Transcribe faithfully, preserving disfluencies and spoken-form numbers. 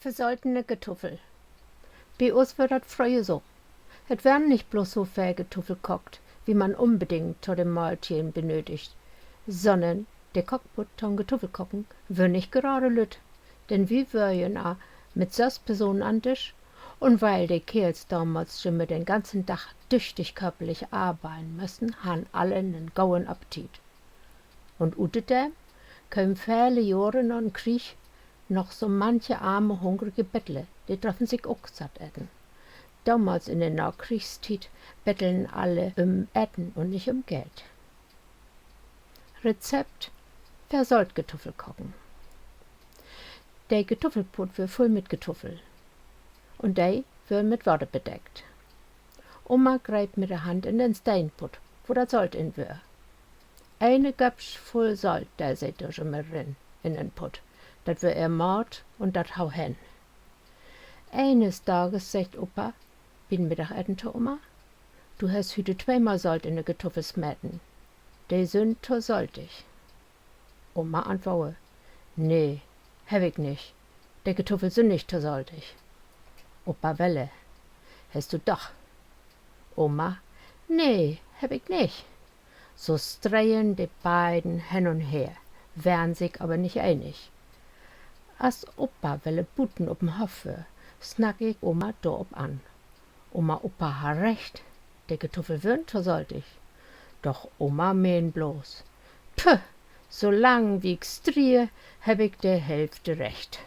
Versoltene Getuffel. Bi us wöör dat fröher so: Et wöörn nich blots so veel Getuffel kaakt, wie man unbedingt to de Mahltieden benötigt, sonnern de Kaakputt to'n Getuffelkaken wöör nich grade lütt, denn wi wören ja mit söss Personen an Disch, un wiel de Keerls damals jümmer den ganzen Dag düchtig körperlich arbeiden mussten, harrn alle en goden Appetit. Un uterdem keem vele Johren na'n Krieg noch so manche arme, hungrige Bettler, de dröffen sik ok satt eten. Damals in de Nakriegstiet betteln alle üm Eten un nich üm Geld. Rezept: Versolt Getuffelkaken. De Getuffelputt wöör vull mit Getuffel, un de wöör mit Water bedeckt. Oma greep mit de Hand in den Steenputt, wo dat Solt in wöör. Ene Göpsch vull Solt dee se dor jümmer rin, in den Putt. Dat wöör ehr Maat un dat hau hen. Enes Dages seggt Opa bi'n Middageten to Oma: Du hest hüüt tweemal Solt in de Getuffel smeten. De sünd to soltig. Oma antwoor: Nee, heff ik nich. De Getuffel sünd nich to soltig. Opa weller: Hest du doch. Oma: Nee, heff ik nich. So streen de beiden hen un her, weren sik aver nich enig. As Opa weller buten op den Hoff wöör, snack ik Oma dorop an. Oma: Opa harr recht, de Getuffel wöörn to soltig. Doch Oma meen blots: Puh, so lang wie ik strie, heff ik de Hälfte recht.